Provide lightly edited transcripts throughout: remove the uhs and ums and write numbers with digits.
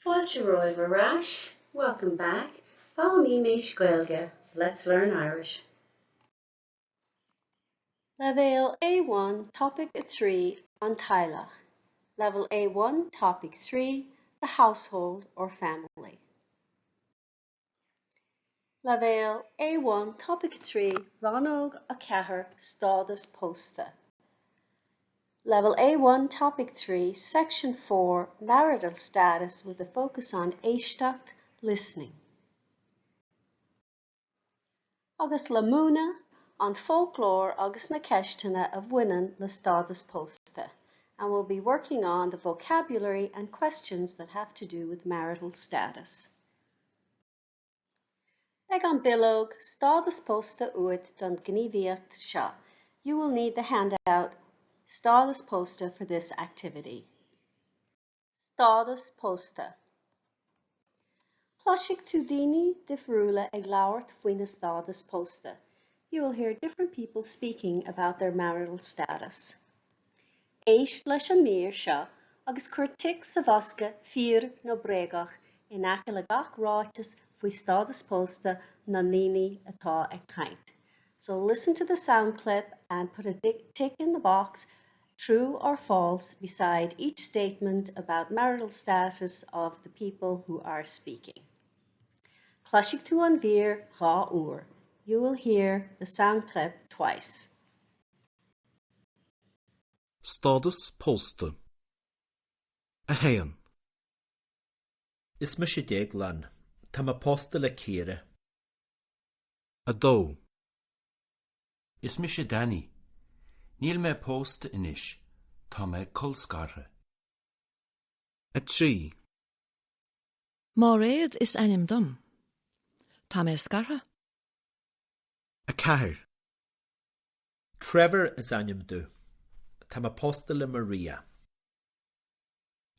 Fáilte romhaibh ar ais, welcome back, Foghlaimímis Gaeilge, let's learn Irish. Leibhéal A1 Topaic 3 An Teaghlach Level A1 Topic 3 The Household or Family. Leibhéal A1 Topaic 3 Rannóg 4 Stádas Pósta Level A1 Topic 3 Section 4 Marital Status with a focus on Éisteacht Listening. Agus le múineadh an foclóir agus na ceisteanna a bhaineann le stádas pósta and we'll be working on the vocabulary and questions that have to do with marital status. Beidh an bileog stádas pósta uait don ghníomhaíocht seo. You will need the handout Stádas Pósta for this activity. Stádas Pósta. Cloisfidh tú daoine difriúla ag labhairt faoina stádas pósta. You will hear different people speaking about their marital status. Éist leis an mír seo agus cuir tic sa bhosca fíor nó bréagach in aice le gach ráiteas faoi stádas pósta na ndaoine atá ag caint. So listen to the sound clip and put a tick in the box true or false beside each statement about marital status of the people who are speaking. Cloisfidh tú an mhír dhá uair. You will hear the sound clip twice. Stádas pósta. 1. Is mise Déaglán. Tá mé pósta le Ciara. 2. Is mise Danny. Níl mé pósta anois, tá mé colscartha. 3. Máiréad is ainm dom. Tá mé scartha. 4. Trevor is ainm domh. Tá mé pósta le Maria.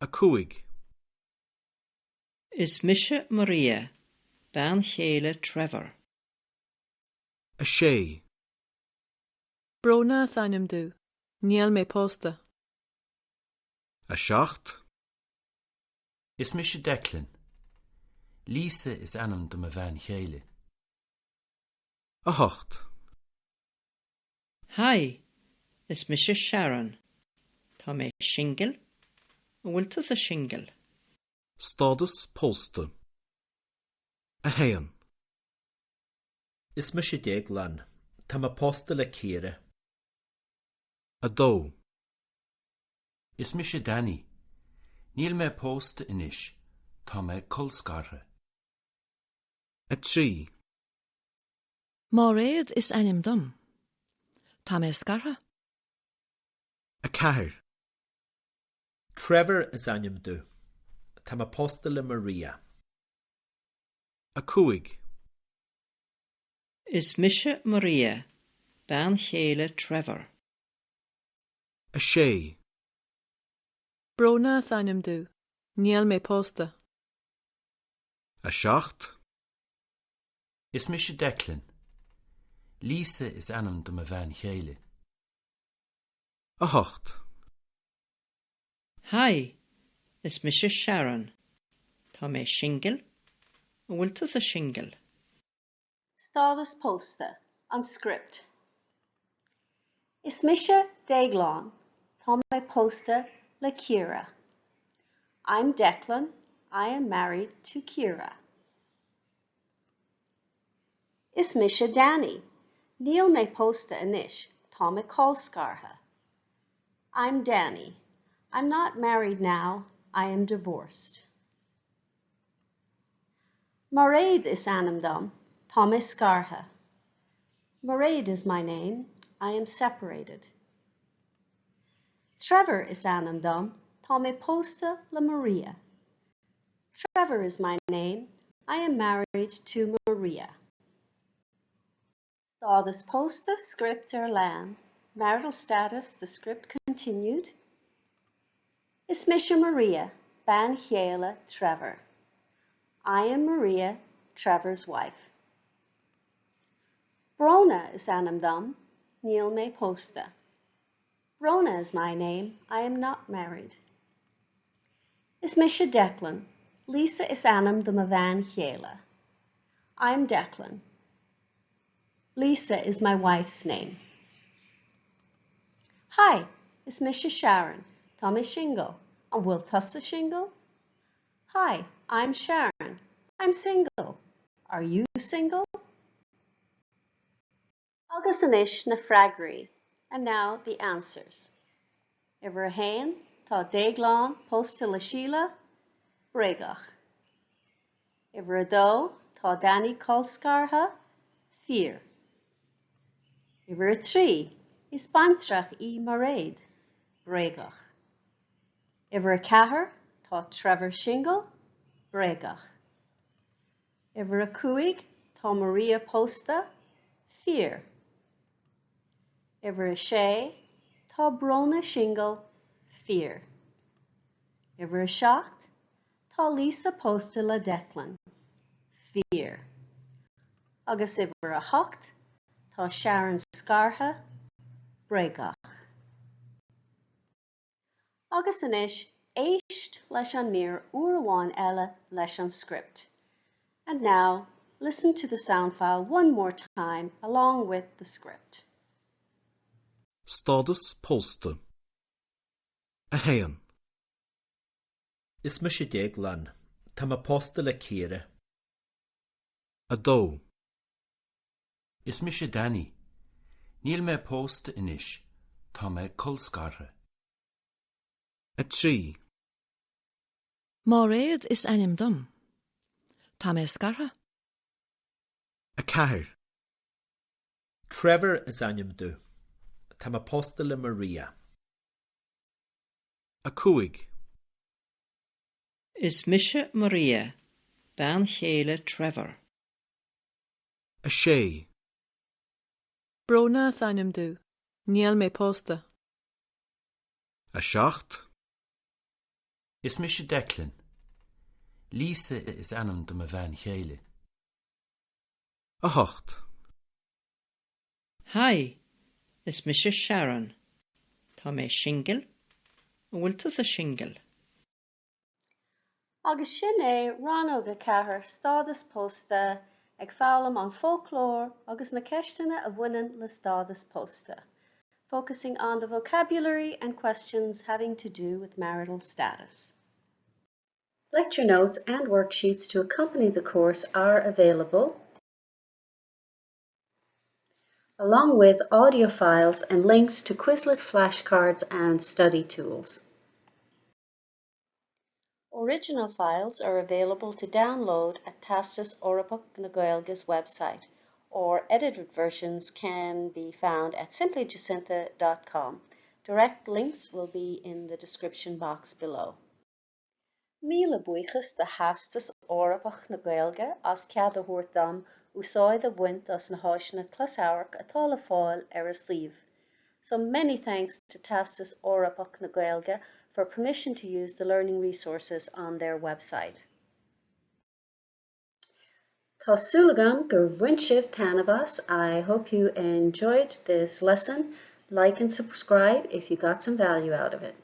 5. Is mise Maria, bean chéile Trevor. 6. Bróna is ainm domh. Níl mé pósta. 7. Is mise Declan. Lisa is ainm do mo bhean chéile. 8. Hi, is mise Sharon. Tá mé singil. An bhfuil tusa singil? Stádas pósta. 1. Is mise Déaglán. Tá mé pósta le Ciara. 2. Is mise Danny. Níl mé pósta anois, tá mé colscartha. 3. Máiréad is ainm dom. Tá mé scartha. 4. Trevor is ainm domh. Tá mé pósta le Maria. 5. Is mise Maria, bean chéile Trevor. 6. Bróna is ainm domh. Níl mé pósta. 7. Is mise Declan. Lisa is ainm do mo bhean chéile. 8. Hi, is mise Sharon. Tá mé singil. An bhfuil tusa singil? Stádas pósta, an script. Is mise Déaglán, tá mé pósta le Ciara. I'm Declan, I am married to Ciara. Is mise Danny, níl mé pósta anois, tá mé colscartha. I'm Danny. I'm not married now, I am divorced. Mairéad is ainm dom, tá mé scartha. Mairéad is my name, I am separated. Trevor is ainm dom, tá mé pósta le Maria. Trevor is my name, I am married to Maria. Stádas pósta script ar lean. Marital status, the script continued. Is mise Maria, bean chéile Trevor. I am Maria, Trevor's wife. Bróna is ainm dom, níl mé pósta. Brona is my name, I am not married. Is mise Declan, Lisa is ainm do mo bhean chéile. I'm Declan. Lisa is my wife's name. Hi, is mise Sharon. Tá mé singil. An bhfuil tusa singil? Hi, I'm Sharon. I'm single. Are you single? Agus anois na freagraí. And now the answers. Uimhir a haon, Tá Déaglán pósta le Síle. Bréagach. Uimhir a dó, Tá Danny colscartha. Fíor. Uimhir a 3, Is baintreach í Mairéad. Bréagach. Uimhir a 4, Tá Trevor singil. Bréagach. Uimhir a 5, Tá Maria pósta. Fíor. Uimhir a 6, Tá Bróna singil. Fíor. Uimhir a 7, Tá Lisa pósta le Declan. Fíor. Agus uimhir a 8, Tá Sharon scartha. Bréagach. Agus anois, éist leis an mír uair amháin eile leis an script. And now, listen to the sound file one more time along with the script. Stádas pósta. 1. Is mise Déaglán. Tá mé pósta le Ciara. 2. Is mise Danny. Níl mé pósta anois. Tá mé colscartha. 3. Mairéad is ainm dom. Tá mé scartha. 4. Trevor is ainm domh. Tá mé pósta le Maria. 5. Is mise Maria, bean chéile Trevor. 6. Bróna is ainm domh. Níl mé pósta. 7. Is mise Declan. Lisa is ainm do mo bhean chéile. 8. Hi, is mise Sharon. Tá mé singil. An bhfuil tusa singil? Agus sin é rannóg 4 stádas pósta ag foghlaim an foclóir agus na ceisteanna a bhaineann le stádas pósta. Focusing on the vocabulary and questions having to do with marital status. Lecture notes and worksheets to accompany the course are available along with audio files and links to Quizlet flashcards and study tools. Original files are available to download at Teastas Eorpach na Gaeilge's website, or edited versions can be found at simplyjacintha.com. Direct links will be in the description box below. Míle buíochas do Theastas Eorpach na Gaeilge as cead a thabhairt dom úsáid a bhaint as na háiseanna closamhairc atá le fáil ar a suíomh. So many thanks to Teastas Eorpach na Gaeilge for permission to use the learning resources on their website. Tá súil agam gur bhain sibh taitneamh as. I hope you enjoyed this lesson. Like and subscribe if you got some value out of it.